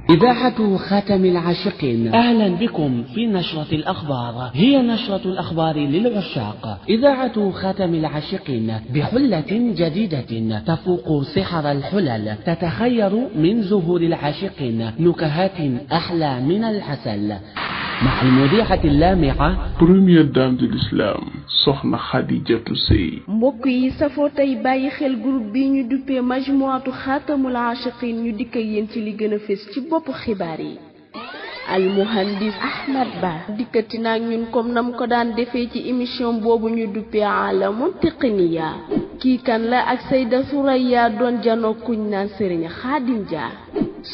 إذاعة خاتم العاشقين. أهلا بكم في نشرة الأخبار. هي نشرة الأخبار للعشاق. إذاعة خاتم العاشقين بحلة جديدة تفوق سحر الحلل، تتخير من زهور العاشقين نكهات أحلى من العسل، مع المذيعة اللامعة première dame de l'islam soxna Xadijatu Sey. mbokk yi safoo tey bàyyi xel groupe bi ñu duppee majmuatu xaatamul aashiqin ñu dikk ak yéen ci li gën a fés ci bopp xibaar yi. almuhandis Ahmad Ba dikkati naag ñun comme nam ko daan defee ci émission boobu ñu duppee alamu tiqniya. kii kan la ak Sayda Suraya doon janoo kuñ naan Sëriñ Xaadim Dia.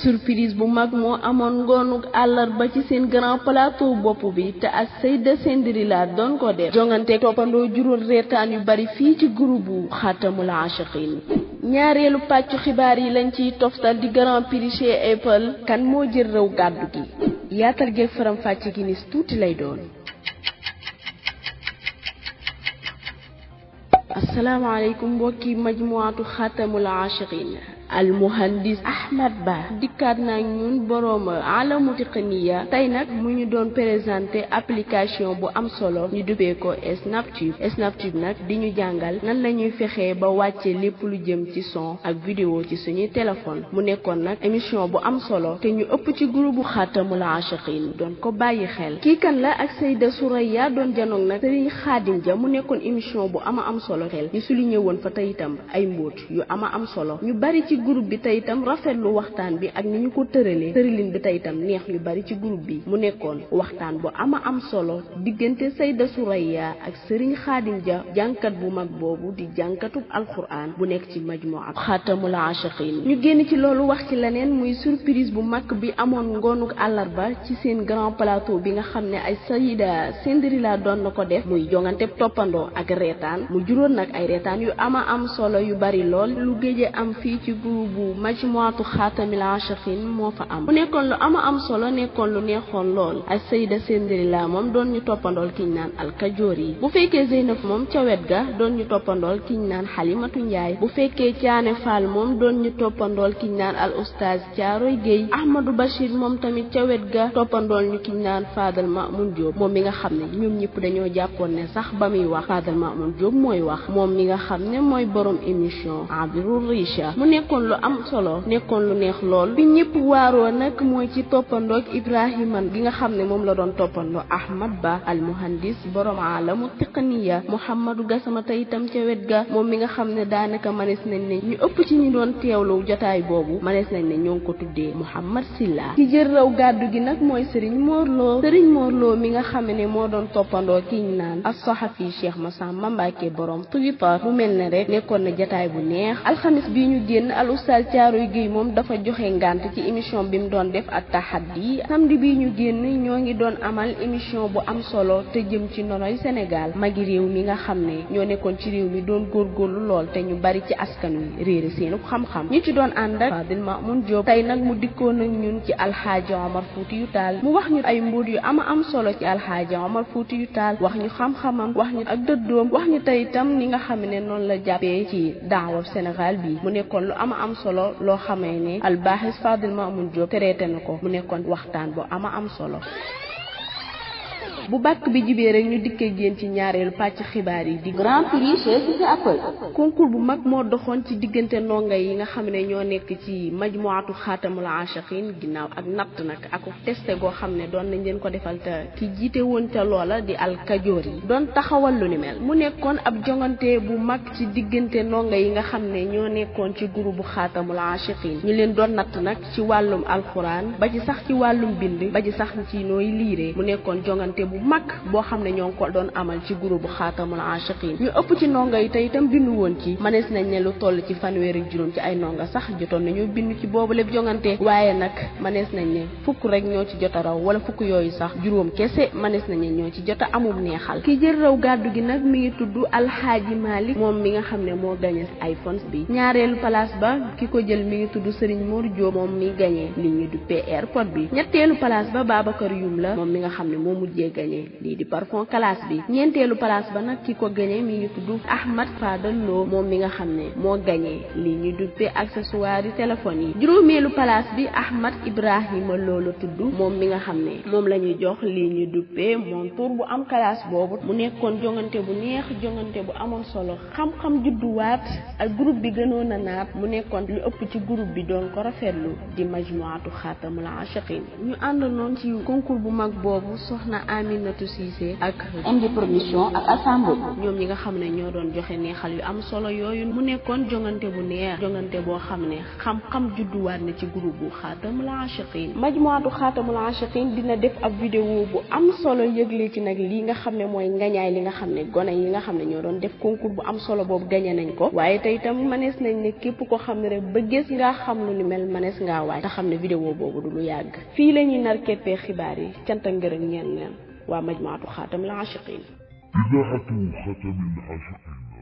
surprise bu mag moo amoon ngoonuk àllarba ci seen grand plateau bopp bi te ak Sayda Sendrila doon ko def jongante toppandoo juróom reetaan yu bari fii ci groupe bu xaatamul aashiqin. ñaareelu pàccu xibaar yi lañ ciy toftal di grand prix chez Apple. kan moo jël réew gàddu gi yaatal geeg faram fàcc gi nis tuuti lay doon. asalaamaaleykum mbokki majmuatu xaatamul aashiqin. almuhandis Ahmad Ba dikkaat naa ñun boroom alamu tiqniya. tey nag mu ñu doon présenté application bu am solo ñu duppee ko Snaptube. Snaptube nag di ñu jàngal nan la ñuy fexee ba wàcce lépp lu jëm ci son ak vidéo ci suñuy téléphone. mu nekkoon nag émission bu am solo te ñu ëpp ci groupe bu xaatamul aashiqin doon ko bàyyi xel. kii kan la ak Sayda Suraya doon janoog nag Sëriñ Xaadim Dia. mu nekkoon émission bu ama am solo xel ñu souligné woon fa tey itam ay mbóot yu ama am solo. ñu bari ci groupe bi tey itam rafetlu waxtaan bi ak ni ñu ko tëralee tëralin bi tey itam neex ñu bari ci groupe bi. mu nekkoon waxtaan bu ama am solo diggante Sayda Suraya ak Sëriñ Xaadim Dia, jànkat bu mag boobu di jànkatub alquran bu nekk ci majmuat xaatamul aashiqin. ñu génn ci loolu wax ci leneen muy surprise bu mag bi amoon ngoonuk àllarba ci seen grand plateau bi nga xam ne ay Sayda Sendrila doon na ko def muy jongante toppandoo ak reetaan. mu juróon nag ay reetaan yu ama am solo yu bari lool lu géej am fii ci groupe bu majmuatu xaatamil aashiqin moo fa am. mu nekkoon lu ama am solo nekkoon lu neexoon lool. ak Sayda Sendrila moom doon ñu toppandool kiñ naan alkajoori. bu fekkee Zeynab moom ca wet ga doon ñu toppandool kiñ naan Xalimatu Njaay. bu fekkee Caane Fall moom doon ñu toppandool kiñ naan al oustaz Caaroy Géey. Ahmadou Bachir moom tamit ca wet ga toppandool ñu kiñ naan Fadal Mamoun Diop, moom mi nga xam ne ñoom ñëpp dañoo jàppoon ne sax ba muy wax Fadal Mamoun Diop mooy wax, moom mi nga xam ne mooy borom émission Abirul Richa. mu nekkoon lu am solo nekkoon lu neex lool. bi ñëpp waaroo nag mooy ci toppandoog Ibrahima gi nga xam ne moom la doon toppandoo Ahmad Ba almuhandis borom alamu tiqniya. Mouhamadou Gassama tey itam ca wet ga, moom mi nga xam ne daanaka manees nañ ne ñu ëpp ci ñi doon teewlu jotaay boobu manees nañ ne ñoo ngi ko tuddee Mouhamad Silla. ki jël raw gàddu gi nag mooy Serigne Morlo. Serigne Morlo mi nga xam ne moo doon toppandoo kiñ naan as-sahafi Cheikh Massamba Mbacke borom Twitter. mu mel ne rek nekkoon na jotaay bu neex. alxamis bi ñu génn al oustaz Caaroy Géey moom dafa joxe ngànt ci émission bi mu doon def ak tahaddi. samedi bi ñu génn ñoo ngi doon amal émission bu am solo te jëm ci nonoy Sénégal, magi réew mi nga xam ne ñoo nekkoon ci réew mi doon góorgóorlu lool te ñu bari ci askan wi réere seenu xam-xam. ñu ci doon ànd ak Fadil Mamoun Diop. tey nag mu dikkoon ak ñun ci alxaaji Omar Fuutiyu Taal. mu wax ñu ay mbóot yu ama am solo ci alxaaji Omar Fuutiyu Taal, wax ñu xam-xamam, wax ñu ak dëddoom, wax ñu tey itam ni nga xam ne noonu la jàppee ci daawa Sénégal bi. mu nekkoon lu ama am solo loo xamee ne albaaxis Fadil Mamoun Diop traité na ko. mu nekkoon waxtaan bu ama am solo. bu bàkk bi jibee rek ñu dikkee génn ci ñaareelu pàcc xibaar yi di grand prix chez Apple. concours bu mag moo doxoon ci diggante ndongo yi nga xam ne ñoo nekk ci majmuatu xaatamul aashiqin ginnaaw ak natt nag ak testé goo xam ne doon nañ leen ko defal te ki jiite woon ca loola di alkajoor yi doon taxawal lu ni mel. mu nekkoon ab jongante bu mag ci diggante ndongo yi nga xam ne ñoo nekkoon ci groupe bu xaatamul aashiqin. ñu leen doon natt nag ci wàllum alxuraan ba ci sax ci wàllum bind ba ci sax ci nooy liiree. mu nekkoon jongante bu mag boo xam ne ñoo ngi ko doon amal ci groupe bu xaatamul aashiqin. ñu ëpp ci ndongo yi tey itam bindu woon ci manees nañ ne lu toll ci fanweeri juróom ci ay ndongo sax jotoon nañu bindu ci boobu lépp jongante. waaye nag manees nañ ne fukk rek ñoo ci jot a raw wala fukk yooyu sax juróom kese manees nañ ne ñoo ci jot a amum neexal. ki jël raw gàddu gi nag mi ngi tudd Alxaaji Malik, moom mi nga xam ne moo gañe iPhones bi. ñaareelu place ba ki ko jël mi ngi tudd Serigne Mor Diop, moom mi gañe li ñu duppee AirPod bi. ñetteelu place ba Babacar Yum la, moom mi nga xam ne moo mujjee gagné lii di parfum classe bi. ñeenteelu place ba nag ki ko gagné mi ngi tudd Ahmad Fadal Lo moom mi nga xam ne moo gagné lii ñu duppee accessoire yi téléphone yi. juróomeelu place bi Ahmad Ibrahima Lo la tudd moom mi nga xam ne moom la ñuy jox lii ñu duppee montour bu am classe boobu mu nekkoon jongante bu neex jongante bu amoon solo xam-xam judduwaat ak groupe bi gënoon a naat mu nekkoon lu ëpp ci groupe bi doon ko rafetlu di majmuatu xaatamul aashiqiin ñu àndanoon ci concours bu mag boobu soxna Aminatu Cissé ak MD Production ak Assemble ñoom ñi nga xam ne ñoo doon joxe neexal yu am solo yooyu mu nekkoon jongante bu neex jongante boo xam ne xam-xam judduwaat na ci groupe bu xaatamul aashiqiin majmuatu xaatamul aashiqiin dina def ab vidéo bu am solo yëgle ci nag li nga xam ne mooy ngañaay li nga xam ne gone yi nga xam ne ñoo doon def concours bu am solo boobu gañe nañ ko waaye tey itam manees nañ ne képp ko xam ne rek ba gis ngaa xam lu ni mel manees ngaa waaj te xam ne vidéo boobu du lu yàgg fii la ñuy nar keppee xibaar yi cant ak ngërëm ñeen leen waa majmuatu xaatamul aashiqiin. إذاعة خاتم العاشقين.